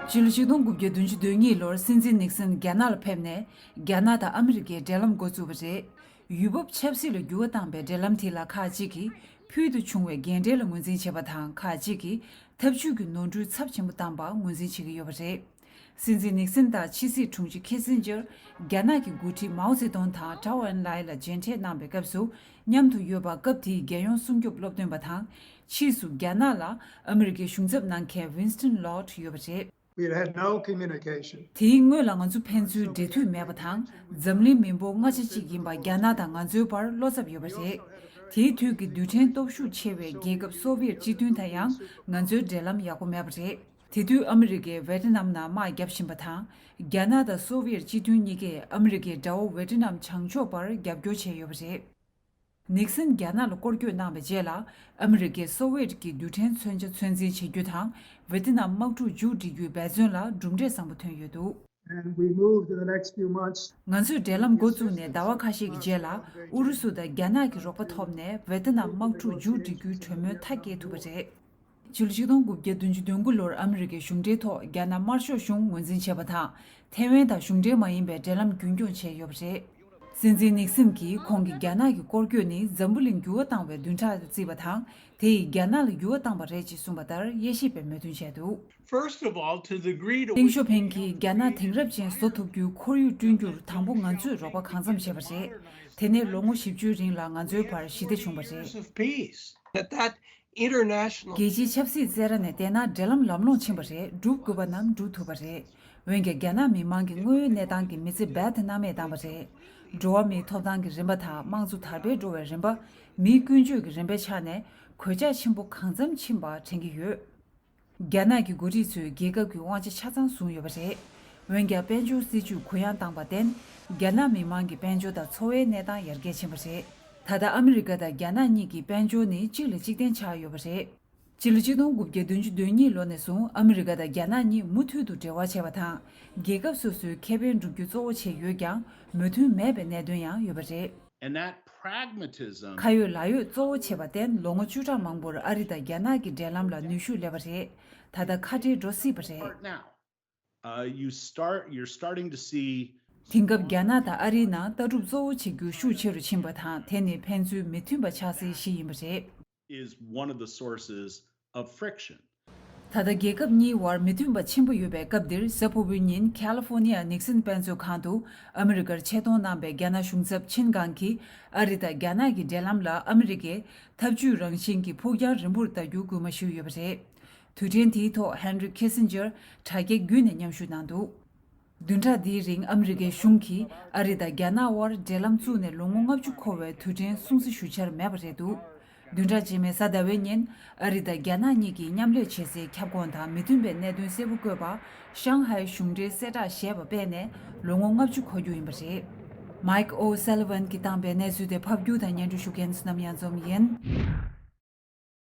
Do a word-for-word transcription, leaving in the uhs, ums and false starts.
ཕྱི་ལོ་ཆིག་སྟོང་དགུ་བརྒྱ་བདུན་ཅུ་དོན་གཉིས་ལོར་སྲིད་འཛིན་ནིག་སན་རྒྱ་ནག་ལ་ཕེབས་ནས། རྒྱ་ནག་དང་ཨ་མི་རི་ཀའི་འབྲེལ་ལམ་འགོ་བཙུགས་པ་རེད། ཡུལ་བབ་ཆབ་སྲིད་ལ་འགྱུར་བ་བཏང་བའི་འབྲེལ་ལམ་དེ་ལ་ཁག་ཅིག་གིས་ཕུལ་དུ་བྱུང་བའི་འགན་འཁྲི་ལ་ངོས་འཛིན་བྱས་པ་དང་། ཁག་ཅིག་གིས་འཐབ་ཇུས་ཀྱི་ནོར་འཁྲུལ་ཚབས་ཆེན་པོ་བཏང་པ་ངོས་འཛིན་བྱེད་ཀྱི་ཡོད་པ་རེད། སྲིད་འཛིན་ནིག་སན་དང་ཕྱི་སྲིད་དྲུང་ཆེ་ཁི་སིན་ཇར། རྒྱ་ནག་གི་འགོ་ཁྲིད་མའོ་ཙེ་ཏུང་དང་ཀྲའོ་ཨན་ལའེ་ལ་མཇལ་འཕྲད་གནང་བའི་སྐབས་སུ་མཉམ་དུ་ཡོད་པ། སྐབས་དེའི་རྒྱལ་ཡོངས་སྲུང་སྐྱོབ་སློབ་སྟོན་པ་དང་། ཕྱིས་སུ་རྒྱ་ནག་ལ་ཨ་མི་རི་ཀའི་གཞུང་ཚབ་གནང་མཁན་ཝིན་སི་ཏོན་ལོར་ཌི་ཡོད་པ་རེད། We had no communication. དེའི་སྔོན་ལ་ང་ཚོ་ཕན་ཚུན་འབྲེལ་མཐུད་མེད་པ་དང་། འཛམ་གླིང་མི་འབོར་ལྔ་ཆ་གཅིག་ཡིན་པ་རྒྱ་ནག་དང་ང་ཚོའི་བར་བློ་འཚབ་ཡོད་པ་རེད། དེའི་དུས་ཀྱི་རྡུལ་ཕྲན་སྟོབས་ཤུགས་ཆེ་བའི་རྒྱལ་ཁབ་སོ་བི་ཡེད་སྤྱི་མཐུན་དང་ཡང་ང་ཚོའི་འབྲེལ་ལམ་ཡག་པོ་མེད་པ་རེད། དེ་དུས་ཨ་མི་རི་ཀས་ཝེ་ཏི་ནམ་ནང་དམག་བརྒྱབ་བཞིན་པ་དང་། རྒྱ་ནག་དང་སོ་བི་ཡེད་སྤྱི་མཐུན་གཉིས་ཀས་ཨ་མི་རི་ཀའི་དགྲ་བོ་ཝེ་ཏི་ནམ་བྱང་ཕྱོགས་པར་རྒྱབ་སྐྱོར་བྱས་ཡོད་པ་རེད། ནིག་སན་རྒྱ་ནག་ལ་སྐོར་སྐྱོད་གནང་བའི་རྗེས་ལ། ཨ་མི་རི་ཀས་སོ་བི་ཡེད་ཀྱི་རྡུལ་ཕྲན་མཚོན་ཆ་ཚོད་འཛིན་བྱེད་རྒྱུ་དང་། ཝེ་ཏི་ནམ་དམག་འཁྲུག་མཇུག་སྒྲིལ་རྒྱུའི་འབད་བརྩོན་ལ་གྲུབ་འབྲས་བཟང་པོ་ཐོན་ཡོད་འདུག And we moved in the next few months. ང་ཚོས་འབྲེལ་ལམ་འགོ་བཙུགས་ནས་ཟླ་བ་ཁ་ཤས་ཀྱི་རྗེས་ལ། ཨུ་རུ་སུ་དང་རྒྱ་ནག་གི་རོགས་པ་ཐོབ་ནས་ཝེ་ཏི་ནམ་དམག་འཁྲུག་མཇུག་སྒྲིལ་རྒྱུའི་གྲོས་མོལ་མཐའ་སྐྱེལ་ཐུབ་པ་རེད། ཕྱི་ལོ་ཆིག་སྟོང་དགུ་བརྒྱ་བདུན་ཅུ་དོན་དགུ་ལོར་ཨ་མི་རི་ཀའི་གཞུང་འབྲེལ་ཐོག་རྒྱ་ནག་དམར་ཤོག་གཞུང་ངོས་འཛིན་བྱས་པ་དང་། ཐེ་ཝན་དང་གཞུང་འབྲེལ་མ་ཡིན་པའི་འབྲེལ་ལམ་རྒྱུན་འཁྱོངས་བྱས་ཡོད་པ་རེད། སྲིད་འཛིན་ནིག་སན་གྱིས་ཁོང་གིས་རྒྱ་ནག་གི་སྐོར་སྐྱོད་ནི་འཛམ་བུ་གླིང་འགྱུར་བ་བཏང་བའི་བདུན་ཕྲག་ཏུ་བརྩིས་པ་དང་། དེ་ཡིས་རྒྱ་ནག་ལ་འགྱུར་བ་བཏང་བ་རེད་ཅེས་གསུངས་པ་ལྟར་དབྱེ་ཞིབ་པས་མོས་མཐུན་བྱས་འདུག First of all, to the degree to ཏེང་ཞའོ་ཕིང་གིས་རྒྱ་ནག་དེང་རབས་ཅན་བཟོ་ཐུབ་རྒྱུའི་ཁོར་ཡུག་བསྐྲུན་རྒྱུར་དང་པོ་ང་ཚོས་རོགས་པ་གང་འཚམ་བྱས་པ་རེད། དེ་ནས་ལོ་ངོ་བཞི་བཅུའི་རིང་ལ་ང་ཚོའི་བར་ཞི་བདེ་བྱུང་བ་རེད། Of peace. That that international རྒྱལ་སྤྱིའི་ཆབ་སྲིད་རྩེ་ར་ནས་བལྟས་ན་འབྲེལ་ལམ་ལམ་ལྷོང་ཕྱིན་པ་རེད། སྒྲུབ་དགོས་པ་རྣམས་སྒྲུབ་ཐུབ་པ་རེད། འོན་ཀྱང་རྒྱ་ནག་མི་མང་གི་དངོས་ཡོད་གནས་སྟངས་ཀྱི་མི་ཚེ་རྦད་དེ་སྣང་མེད་བཏང་བ་རེད། འགྲོ་བ་མིའི་ཐོབ་ཐང་གི་རིམ་པ་དང་དམངས་གཙོ་དར་སྤེལ་འགྲོ་བའི་རིམ་པ། མིའི་ཀུན་སྤྱོད་ཀྱི་རིམ་པའི་ཆ་ནས་གོད་ཆག་ཆེན་པོ་གང་འཚམ་ཕྱིན་པ་དྲན་གྱི་ཡོད། རྒྱ་ནག་གི་འགོ་ཁྲིད་ཚོས་རྒྱལ་ཁབ་ཀྱི་དབང་ཆ་ཆ་ཚང་བཟུང་ཡོད་པ་རེད། འོན་ཀྱང་དཔལ་འབྱོར་སྲིད་ཇུས་གུ་ཡངས་བཏང་བར་བརྟེན། རྒྱ་ནག་མི་མང་གི་དཔལ་འབྱོར་དང་འཚོ་བའི་གནས་སྟངས་ཡར་རྒྱས་ཕྱིན་པ་རེད། ད་ལྟ་ཨ་མི་རི་ཀ་དང་རྒྱ་ནག་གཉིས་ཀྱི་དཔལ་འབྱོར་ནི་གཅིག་ལ་གཅིག་བརྟེན་ཆགས་ཡོད་པ་རེད། སྤྱི་ལོ་ཆིག་སྟོང་དགུ་བརྒྱ་བདུན་ཅུ་དོན་གཉིས་ལོ་ནས་བཟུང་ཨ་མི་རི་ཀ་དང་རྒྱ་ནག་གཉིས་མུ་མཐུད་དུ་འབྲེལ་བ་བྱས་པ་དང་། རྒྱལ་ཁབ་སོ་སོའི་ཁེ་ཕན་སྒྲུབ་རྒྱུ་གཙོ་བོ་བྱས་ཡོད་ཀྱང་མོས་མཐུན་མེད་པའི་གནད་དོན་ཡང་ཡོད་པ་རེད། And that pragmatism ཁ་ཡོད་ལག་ཡོད་གཙོ་བོ་བྱས་པར་བརྟེན་ལོ་ངོ་བཅུ་ཕྲག་མང་པོར་ཨ་རི་དང་རྒྱ་ནག་གི་འབྲེལ་ལམ་ལ་ནུས་ཤུགས་སླེབས་པ་རེད། ད་ལྟ་ཁ་བྲལ་འགྲོ་སྲིད་པ་རེད། Right now, uh, you start, you're starting to see དེང་སྐབས་རྒྱ་ནག་དང་ཨ་རིའི་ནང་ལྟ་གྲུབ་གཙོ་བོ་བྱེད་རྒྱུ་ཤུགས་ཆེ་རུ་ཕྱིན་པ་དང་། དེ་ནི་ཕན་ཚུན་མི་མཐུན་པ་ཆགས་སའི་གཞི་ཡིན་པ་རེད། Is one of the sources of friction. ད་ལྟ་རྒྱལ་ཁབ་གཉིས་བར་མི་མཐུན་པ་ཆེན་པོ་ཡོད་པའི་སྐབས་འདིར། གཟའ་ཕུར་བུའི་ཉིན་ཁ་ལི་ཧྥོ་ནི་ཡ་ནིག་སན་དཔེ་མཛོད་ཁང་དུ་ཨ་མི་རི་ཀར་ཆེད་གཏོང་གནང་བའི་རྒྱ་ནག་གཞུང་ཚབ་ཆིན་ཀང་གིས་ཨ་རི་དང་རྒྱ་ནག་གི་འབྲེལ་ལམ་ལ་ཨ་མི་རི་ཀས་འཐབ་ཇུས་རང་བཞིན་གྱི་ཕུགས་རྒྱང་རིང་པོར་ལྟ་རྒྱུ་སྐུལ་མ་ཞུས་ཡོད་པ་རེད། དུས་དྲན་དེའི་ཐོག་ཧན་རི་ཁི་སིན་ཇར་དྲ་རྒྱ་བརྒྱུད་ནས་མཉམ་ཞུགས་གནང་འདུག་བདུན་ཕྲག་འདིའི་རིང་ཨ་མི་རི་ཀའི་གཞུང་གིས་ཨ་རི་དང་རྒྱ་ནག་དབར་འབྲེལ་ལམ་བཙུགས་ནས་ལོ་ངོ་ལྔ་བཅུ་འཁོར་བའི་དུས་དྲན་སྲུང་བརྩི་ཞུ་འཆར་མེད་པ་རེད་འདུག་བདུན་ཕྲག་རྗེས་མའི་གཟའ་ཟླ་བའི་ཉིན་ཨ་རི་དང་རྒྱ་ནག་གཉིས་ཀྱིས་མཉམ་ལས་བྱེད་སའི་ཁྱབ་ཁོངས་དང་མི་མཐུན་པའི་གནད་དོན་གསལ་པོ་བཀོད་པ། ཤང་ཧའེ་གཞུང་འབྲེལ་གསལ་བསྒྲགས་ཞེས་པ་སྤེལ་ནས་ལོ་ངོ་ལྔ་བཅུ་འཁོར་རྒྱུ་ཡིན་པ་རེད། མའིཀ་ཨོ་སེ་ལི་ཝན་གྱིས་བཏང་པའི་གནས་ཚུལ་དེ་ཕབ་སྒྱུར་དང་སྙན་སྒྲོན་ཞུ་མཁན་བསོད་ནམས་གཡང་འཛོམས་ཡིན།